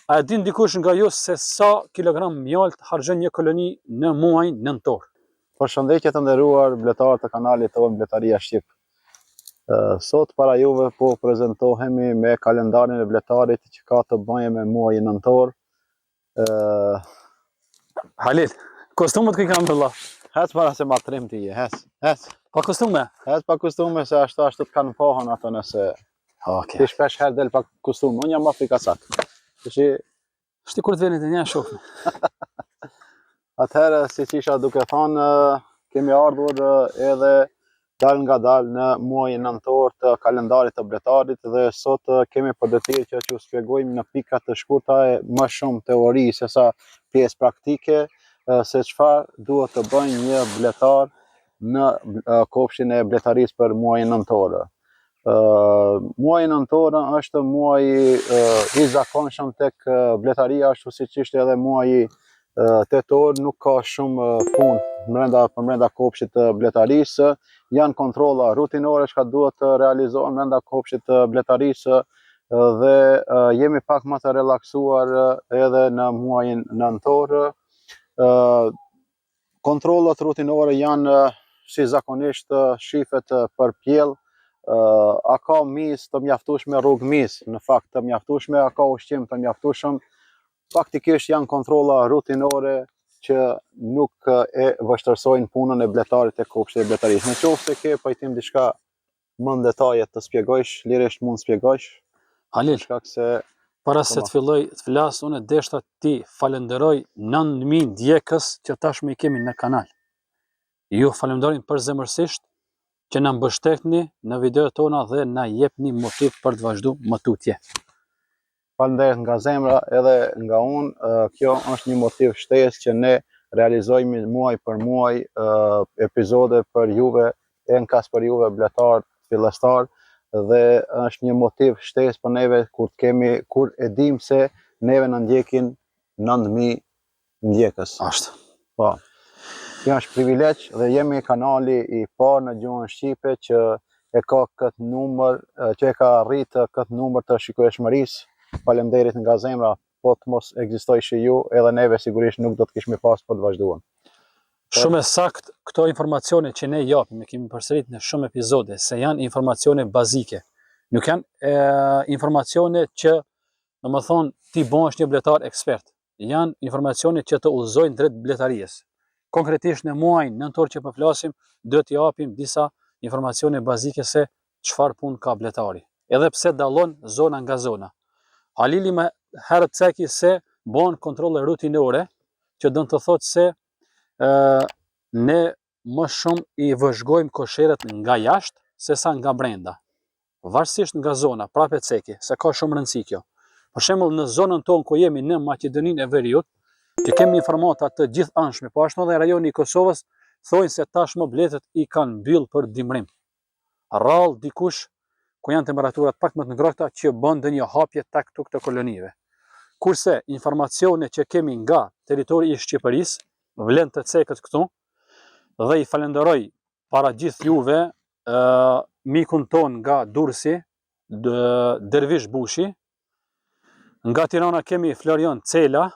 A e din dikush nga ju se sa kilogram mjalt harxhon një koloni në muajin nëntor? Përshëndetje të nderuar bletarë të kanalit tonë Bletaria Shqip. Sot para juve po prezentohemi me kalendarin e bletarit që ka të bëjë me muajin nëntor. Halil, kostumet ku i kam vëlla? Hec para se ma trim ti je, hec, hec. Pa kostume? Hec pa kostume se ashtu ashtu të kanë pohën ato nëse Okay. Ti shpesh herë del pa kostum, unë jam ma frikacak. Tashi Shti kur të vjen të një shoh. Atëherë, siç isha duke thonë, kemi ardhur edhe dal nga dal në muajin nëntor të kalendarit të bletarit dhe sot kemi për detyrë që t'ju shpjegojmë në pika të shkurta e më shumë teori se sa pjesë praktike se çfarë duhet të bëjë një bletar në kopshtin e bletarisë për muajin nëntor. Muaji nëntor është muaji i zakonshëm tek bletaria, ashtu siç ishte edhe muaji tetor, nuk ka shumë punë mrenda përmrenda kopshtit të bletarisë, janë kontrolla rutinore çka duhet të realizohen mrenda kopshtit të bletarisë dhe jemi pak më të relaksuar edhe në muajin nëntor. Kontrollat rutinore janë si zakonisht shifet për pjellë, a ka mizë të mjaftueshme, rrugë mizë, në fakt të mjaftueshme, a ka ushqim të mjaftueshëm. Faktikisht janë kontrolla rutinore që nuk e vështirësojnë punën e bletarit e kopshtit e bletarisë. Në qoftë se ke pajtim diçka më në detaje të spjegojsh, lirisht mund të spjegojsh. Halil, shkak se para se të filloj të flas, unë deshta t'i falenderoj 9000 ndjekës që tashmë i kemi në kanal. Ju falenderojmë përzemërsisht që na mbështetni në videot tona dhe na jepni motiv për të vazhdu më tutje. Faleminderit nga zemra edhe nga unë. Kjo është një motiv shtesë që ne realizojmë muaj për muaj epizode për juve, enkas për juve bletar, fillestar dhe është një motiv shtesë për neve kur të kemi kur e dim se neve na ndjekin 9000 ndjekës. Ashtë. Po. Kjo është privilegj dhe jemi kanali i parë në gjuhën shqipe që e ka këtë numër, që e ka arritë këtë numër të shikueshmërisë. Faleminderit nga zemra, po të mos ekzistojshi ju, edhe neve sigurisht nuk do të kishmi pas për të vazhduar. Shumë e sakt këto informacione që ne japim, e kemi përsërit në shumë epizode, se janë informacione bazike. Nuk janë e, informacione që, domethënë, ti bëhesh një bletar ekspert. Janë informacione që të udhëzojnë drejt bletarisë. Konkretisht në muajin nëntor që po flasim, do t'i japim disa informacione bazike se çfarë punë ka bletari. Edhe pse dallon zona nga zona. Halili më herët ceki se bën kontrolle rutinore, që do të thotë se ë ne më shumë i vëzhgojmë kosheret nga jashtë sesa nga brenda. Varësisht nga zona, prapë e ceki, se ka shumë rëndësi kjo. Për shembull, në zonën tonë ku jemi në Maqedoninë e Veriut, që kemi informata të gjithanshme, po ashtu edhe rajoni i Kosovës, thonë se tashmë bletët i kanë mbyll për dimrim. Rrallë dikush ku janë temperaturat pak më të ngrohta që bën ndonjë hapje tek tuk të kolonive. Kurse informacione që kemi nga territori i Shqipërisë, vlen të ceket këtu dhe i falenderoj para gjithë juve ë mikun ton nga Durrësi, Dervish Bushi, nga Tirana kemi Florian Cela,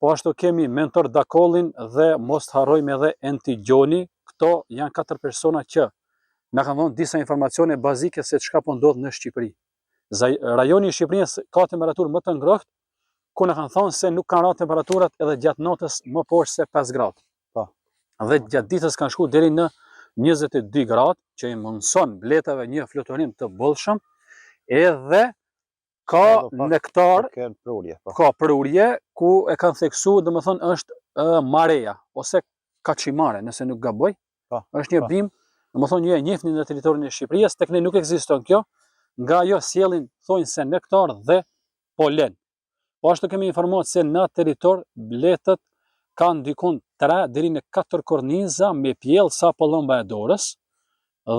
Po ashtu kemi Mentor Dakollin dhe mos të harrojmë edhe Enti Gjoni. Këto janë katër persona që na kanë dhënë disa informacione bazike se çka po ndodh në Shqipëri. Rajoni i Shqipërisë ka temperaturë më të ngrohtë, ku na kanë thënë se nuk kanë rënë temperaturat edhe gjatë natës më poshtë se 5 gradë. Po. Dhe gjatë ditës kanë shku deri në 22 gradë, që i mundëson bletave një fluturim të bollshëm, edhe ka nektar, prurje, po. ka prurje, ku e kanë theksu, domethënë është e, mareja, ose kaçimare, nëse nuk gaboj, po, është një po. bimë, domethënë ju e njihni në territorin e Shqipërisë, tek ne nuk ekziston kjo, nga ajo sjellin, thonë se nektar dhe polen. Po ashtu kemi informatë se në territor bletët kanë dikun 3 deri në 4 korniza me pjellë sa pëllëmba e dorës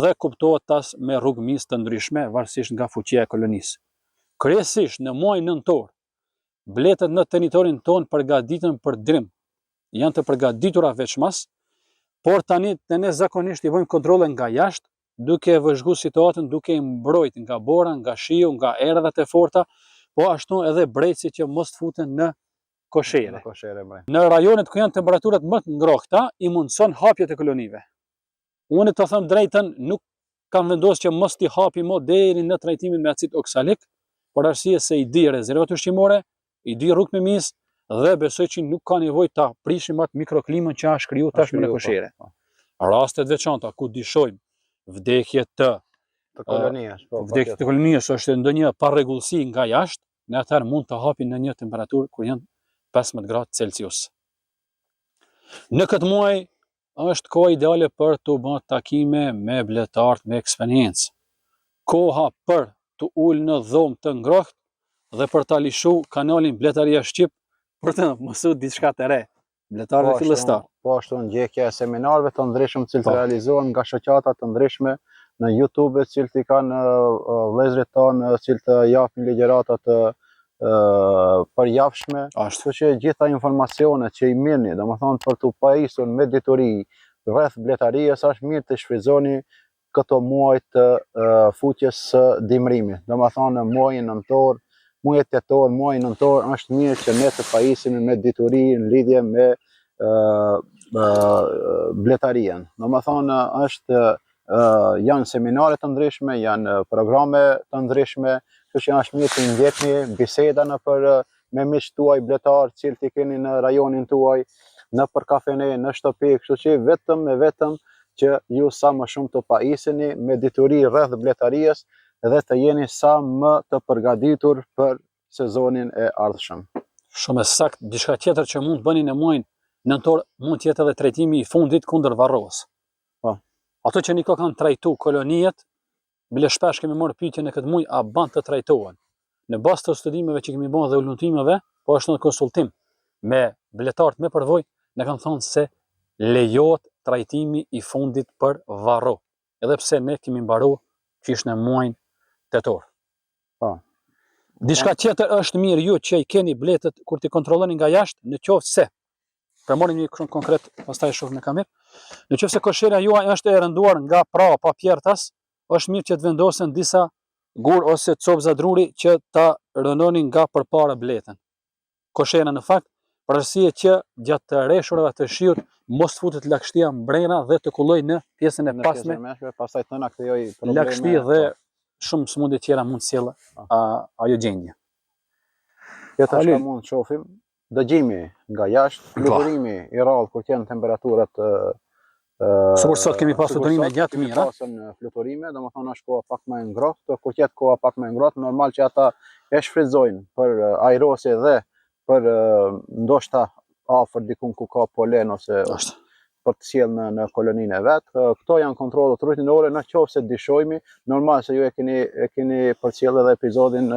dhe kuptohet tas me rrugë mizë të ndryshme varësisht nga fuqia e kolonisë. Kryesisht në muajin nëntor, bletët në territorin tonë përgatiten për dimër, janë të përgatitura veçmas, por tani të ne zakonisht i bëjmë kontrolle nga jashtë duke e vëzhgu situatën, duke i mbrojt nga bora, nga shiu, nga erërat e forta, Po ashtu edhe brejtësit që mos të futen në koshere. Në koshere, bre. Në rajonet ku janë temperaturat më të ngrohta, i mundëson hapjet e kolonive. Unë të them drejtën, nuk kam vendosur që mos t'i hapi mo deri në trajtimin me acid oksalik, për arsye se i di rezervat ushqimore, i di rrugët e misë dhe besoj që nuk ka nevojë ta prishim atë mikroklimën që është kriju tashmë në po, koshere. Po. Raste të veçanta ku dyshojmë vdekje të të kolonisë, po, vdekje të kolonisë është ndonjë parregullsi nga jashtë, ne atëherë mund të hapim në një temperaturë kur janë 15 gradë Celsius. Në këtë muaj është koha ideale për të bërë takime me bletarët me eksperiencë. Koha për t'u ulë në dhomë të ngrohtë dhe për ta lishu kanalin Bletaria Shqip për të mësu diçka të re. Bletarëve po fillestar. Po ashtu ndjekja e seminarëve të ndryshëm të cilët po. realizohen nga shoqata të ndryshme në YouTube, të cilët i kanë vëllezërit tonë, të cilët japin ligjërata të përjavshme, Ashtu. Kështu që gjitha informacionet që i merrni, domethënë për t'u pajisur me dituri rreth bletarisë, është mirë të shfrytëzoni këto muaj të futjes së dimrimit. Domethënë në muajin nëntor, muaji tetor, muaji nëntor është mirë që ne të pajisemi me dituri në lidhje me bletarinë. Domethënë është janë seminare të ndryshme, janë programe të ndryshme, kështu që është mirë të ndjekni biseda nëpër me miqtë tuaj bletar, të cilët i keni në rajonin tuaj, nëpër kafene, në shtëpi, kështu që vetëm e vetëm që ju sa më shumë të pajiseni me dituri rreth bletarisë dhe të jeni sa më të përgatitur për sezonin e ardhshëm. Shumë e saktë, diçka tjetër që mund të bëni në muajin nëntor mund të jetë edhe trajtimi i fundit kundër varroës. Po. Ato që nuk kanë trajtu koloniet, bile shpesh kemi marrë pyetje në këtë muaj a ban të trajtohen. Në bazë të studimeve që kemi bërë dhe hulumtimeve, po ashtu në konsultim me bletarët me përvojë, na kanë thonë se lejohet trajtimi i fundit për varro, edhe pse ne kemi mbaru qysh në muajin tetor. Po. Diçka tjetër është mirë ju që i keni bletët kur t'i kontrolloni nga jashtë, në qoftë se Po marrim një shumë konkret, pastaj e shoh në kamerë. Në qoftë se kosherja juaj është e rënduar nga prapa pjerrtas, është mirë që të vendosen disa gur ose copëza druri që ta rëndoni nga përpara bletën. Kosherën në fakt, për arsye që gjatë të reshurave të shiut mos të futet lagështia mbrenda dhe të kullojë në pjesën e Në pasme. pjesën e mesme, pastaj të na krijoj probleme. Lagështi dhe po. shumë sëmundje tjera mund të sjellë Po. ajo gjendje. Tjetër Ali. çka mund të shohim, dëgjimi nga jashtë, Po. fluturimi i rrallë kur janë temperaturat ë Sikur sot kemi pas sikur fluturime sot gjatë kemi mira. pasur fluturime, domethënë është koha pak më e ngrohtë, kur të jetë koha pak më e ngrohtë, normal që ata e shfrytëzojnë për ajrosje dhe për ndoshta afër dikun ku ka polen ose Është. për të sjellë në në koloninë e vet. Këto janë kontrollet rutinore në qoftë se dyshojmë, normal se ju e keni e keni përcjellë edhe episodin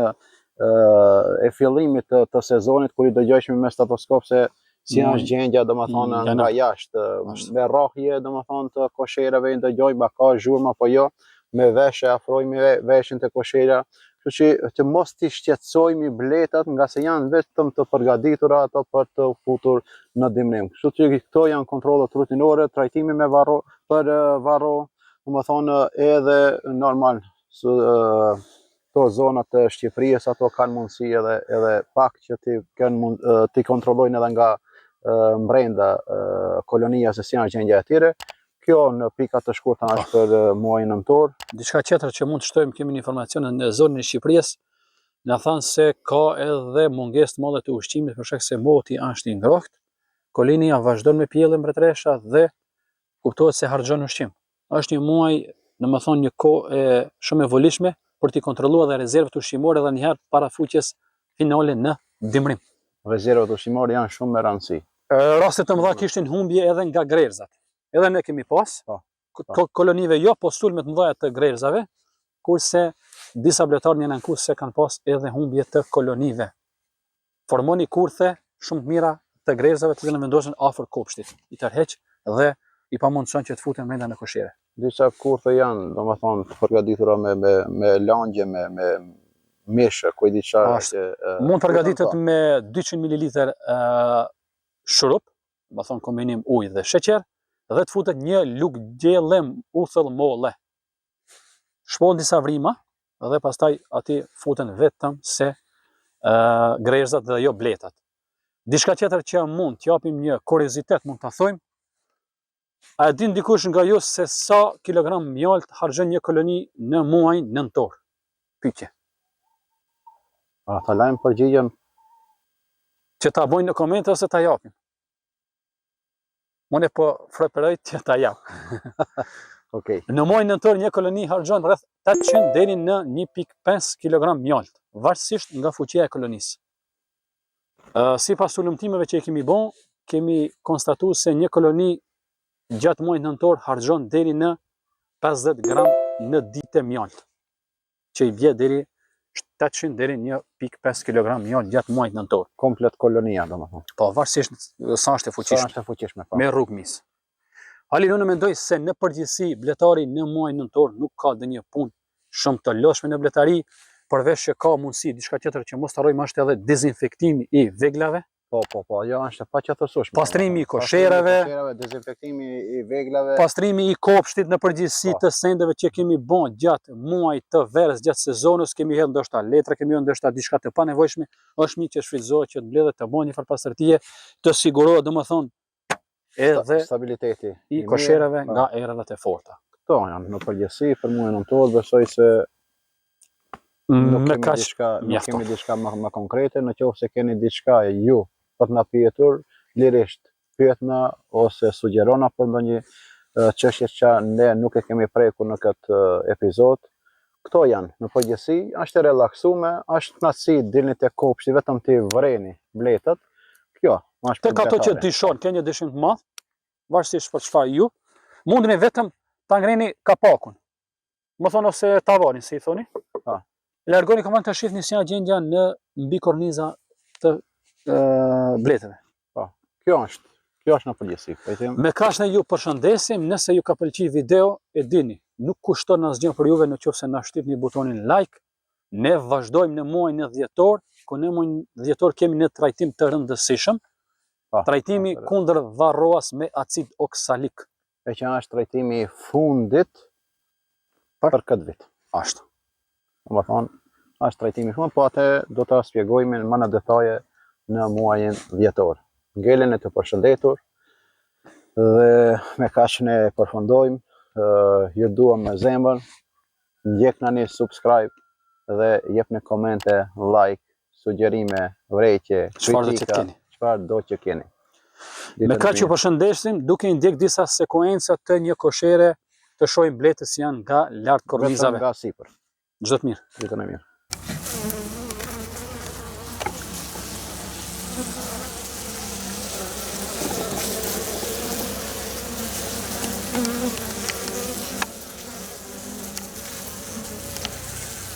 e fillimit të, të sezonit kur i dëgjojshim me stetoskop se si Mm. është gjendja, domethënë Mm, nga jashtë, Është. me rrahje, domethënë të koshereve i dëgjojmë a ka zhurmë apo jo, me vesh e afrojmë veshin te kosherja, kështu që të mos t'i shqetësojmë bletat nga se janë vetëm të përgatitura ato për të futur në dimrim. Kështu që këto janë kontrollet rutinore, trajtimi me varro për varro, domethënë edhe normal së, këto zonat të Shqipërisë ato kanë mundësi edhe edhe pak që ti kanë mund t'i kontrollojnë edhe nga mbrenda kolonia se si është gjendja e tyre. Kjo në pika të shkurta është për muajin nëntor. Diçka tjetër që mund të shtojmë kemi një informacion në zonën e Shqipërisë, na thanë se ka edhe mungesë të madhe të ushqimit për shkak se moti është i ngrohtë. Kolonia vazhdon me pjellë mbretëresha dhe kuptohet se harxhon ushqim. Është një muaj, domethënë një kohë e shumë e volitshme për t'i kontrolluar dhe rezervat ushqimore edhe një herë para futjes finale në dimrim. Rezervat ushqimore janë shumë me rëndësi. Raste të mëdha kishin humbje edhe nga grerëzat. Edhe ne kemi pas, Po, po. kolonive jo, po sulme të mëdha të grerëzave, kurse disa bletarë janë ankuar se kanë pas edhe humbje të kolonive. Formoni kurthe shumë të mira të grerëzave të cilën vendosen afër kopshtit. I tërheq dhe i pamundëson që të futen brenda në koshere. Disa kurthe janë, domethënë, të përgatitura me me me langje, me me mish, ku i di çfarë që mund përgatitet po. me 200 ml ë shurup, domethënë kombinim ujë dhe sheqer, dhe të futet një lugë gjelle uthull molle. Shpohen disa vrima dhe pastaj aty futen vetëm se Uh, grerëzat dhe jo bletat. Diçka tjetër që mund t'japim një kuriozitet mund ta thojmë, a e din dikush nga ju se sa kilogram mjalt harxhon një koloni në muajin nëntor? Pyetje. A ta lajmë përgjigjen? Që ta bojnë në komente ose ta japim. Unë po preferoj që ta jap. Okej. Okay. Në muajin nëntor një koloni harxhon rreth 800 deri në 1.5 kg mjalt, varësisht nga fuqia e kolonisë. Uh, sipas hulumtimeve që i kemi bo, kemi konstatu se një koloni gjatë muajit nëntor harxhon deri në 50 gram në ditë mjalt. që i bie deri 800 deri 1.5 kg mjalt gjatë muajit nëntor. Komplet kolonia, domethënë. Po, varësisht sa është e fuqishme. Sa është e fuqishme, po. Me rrugë mis. Halil, unë mendoj se në përgjithësi bletari në muajin nëntor nuk ka ndonjë punë shumë të lodhshme në bletari, përveç që ka mundësi diçka tjetër që mos të harrojmë është edhe dezinfektimi i veglave, Po, po, po, ajo është e patjetërsueshme. Pastrimi i koshereve, koshereve, dezinfektimi i veglave, pastrimi i kopshtit në përgjithësi po. të sendeve që kemi bo gjatë muajit të verës, gjatë sezonës, kemi hedhë ndoshta letra, kemi hedhë ndoshta diçka të panevojshme, është mirë që shfrytëzohet që të mbledhet të bëhet një farë pastërtie, të sigurohet domethënë edhe stabiliteti i koshereve po. nga erërat e forta. Këto janë në përgjithësi për muajin nëntor, besoj se nuk Me kemi kaq diçka, nuk mjafton. kemi diçka më, më konkrete, në qoftë se keni diçka ju për të na pyetur, lirisht pyetna ose sugjerona për ndonjë çështje që ne nuk e kemi prekur në këtë epizod. Këto janë, në përgjithësi, është e relaksume, është kënaqësi dilni te kopshti vetëm t'i vreni bletët. Kjo, është Tek ato që dyshon, ke një dyshim të madh, varësisht për çfarë ju, mundeni vetëm ta ngreni kapakun. Më thonë ose tavanin, si i thoni. Pa. Largoni koman të shihni si janë gjendja në mbi korniza të e, bletëve. Po. Kjo është, kjo është në përgjithësi. Po i them, Me kaq ne ju përshëndesim, nëse ju ka pëlqy video, e dini, nuk kushton asgjë për juve në qoftë se na shtypni butonin like. Ne vazhdojmë në muajin e dhjetor, ku në muajin dhjetor kemi një trajtim të rëndësishëm, po, trajtimi po, kundër varroas me acid oksalik. e që është trajtimi i fundit për, për këtë vit. Ashtu. Domethënë, është trajtimi i fundit, po atë do ta shpjegojmë më në detaje në muajin dhjetor. Ngeleni të përshëndetur dhe me kaq ne përfundojmë, ju duam me zemër, ndjeknani subscribe dhe jepni komente, like, sugjerime, vërejtje, kritika, çfarë do që keni. Me kaq ju përshëndesim, duke i ndjek disa sekuenca të një koshere të shohim bletët si janë nga lart kornizave. Vetëm nga sipër. Çdo të mirë. Ditën e mirë.